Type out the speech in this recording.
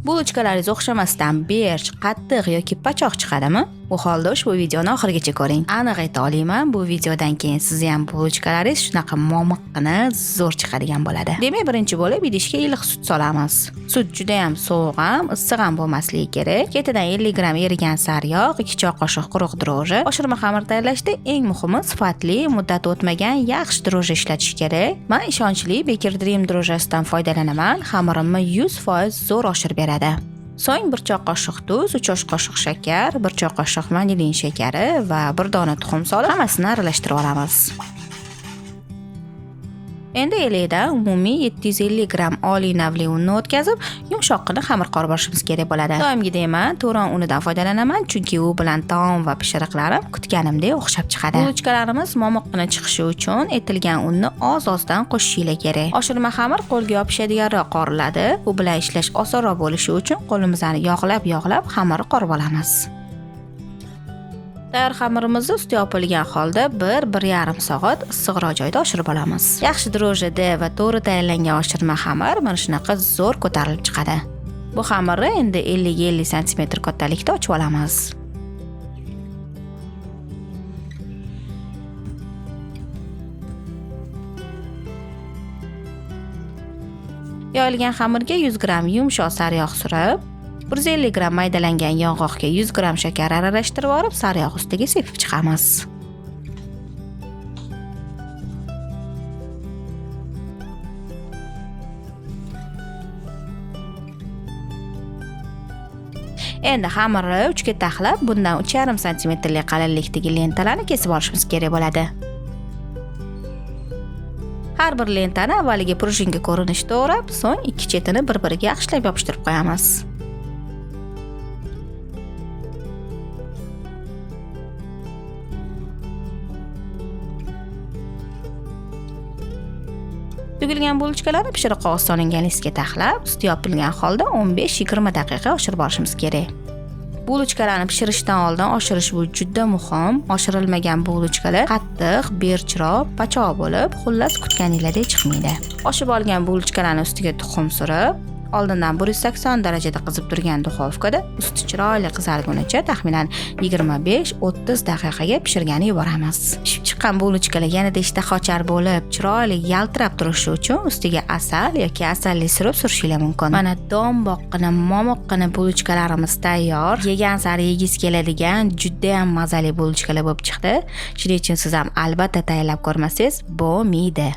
Булочкalaringiz o'xshamasdan berch, qattiq yoki pachoq chiqadimi? Bu holda ushbu videoni oxirigacha ko'ring. Aniq ayta olaman, bu videodan keyin sizni ham булочкalaringiz shunaqa momiqqina zo'r chiqadigan bo'ladi. Demak, birinchi bo'lib idishga iliq sut solamiz. Sut juda ham sovuq ham, issiq ham bo'lmasligi kerak. Ketidan 50 gramm erigan sariyog', 2 choy qoshiq quruq drojji. Oshirma xamir tayyorlashda eng muhimi sifatli, muddati o'tmagan yaxshi drojji ishlatish kerak. Men ishonchli Baker Dream drojjasidan foydalanaman. Xamirimni 100% zo'r oshirib beradi. So'ng 1 choy qoshiq tuz, 3 osh qoshiq shakar, 1 choy qoshiq vanilin shakari va 1 dona tuxum solib hammasini aralashtirib olamiz. Endi elakdan umumiy 750 gramm oliy navli unni o'tkazib, yumshoqqina xamir qorib olishimiz kerak bo'ladi. Doimgidek men to'ron unidan foydalanaman, chunki u bilan taom va pishiriqlarim kutganimdek o'xshab chiqadi. Булочкаlarimiz momiqqina chiqishi uchun etilgan unni oz-ozdan qo'shishinglar kerak. Oshirma xamir qo'lga yopishadiganroq qoriladi. U bilan ishlash osonroq bo'lishi uchun qo'limizni yog'lab-yog'lab xamirni qorib olamiz. Tayyor xamirimizni usti yopilgan holda 1-1,5 soat issiqroq joyda oshirib olamiz. Yaxshi drojjida va to'g'ri tayyorlangan oshirma xamir mana shunaqa zo'r ko'tarilib chiqadi. Bu xamirni endi 50-50 sm kattalikda ochib olamiz. Yoyilgan xamirga 100 gramm yumshoq sariyog' surib, 150 gramm maydalangan yong'oqga 100 gramm shakar aralashtirib olib, sariyog' ustiga sepib chiqamiz. Endi xamirni 3 ga taxlab, bundan 3,5 santimetrlik qalinlikdagi lentalarni kesib olishimiz kerak bo'ladi. Har bir lentani avvaliga prujinga ko'rinishda o'rab, so'ng ikki chetini bir-biriga yaxshilab yopishtirib qo'yamiz. Tugilgan булочкаlarni pishiriq qog'oz solingan listga taxlab, usti yopilgan holda 15-20 daqiqa oshirib olishimiz kerak. Булочкаlarni pishirishdan oldin oshirish bu juda muhim. Oshirilmagan булочкаlar qattiq, berchroq, pachoq bo'lib, xullas kutganinglardek chiqmaydi. Oshib olgan булочкаlarni ustiga tuxum surib, oldindan 180 darajada qizib turgan duxovkada usti chiroyli qizargunicha taxminan 25-30 daqiqaga pishirgani yuboramiz. Pishib chiqqan булочкаlar yanada ishtahochar bo'lib, chiroyli yaltirab turishi uchun ustiga asal yoki asalli sirop surishinglar mumkin. Mana do'mboqqina, momiqqina булочкаlarimiz tayyor. Yegan sari yegingiz keladigan juda ham mazali булочкаlar bo'lib chiqdi. Shuning uchun siz ham albatta tayyorlab ko'rmasangiz bo'lmaydi.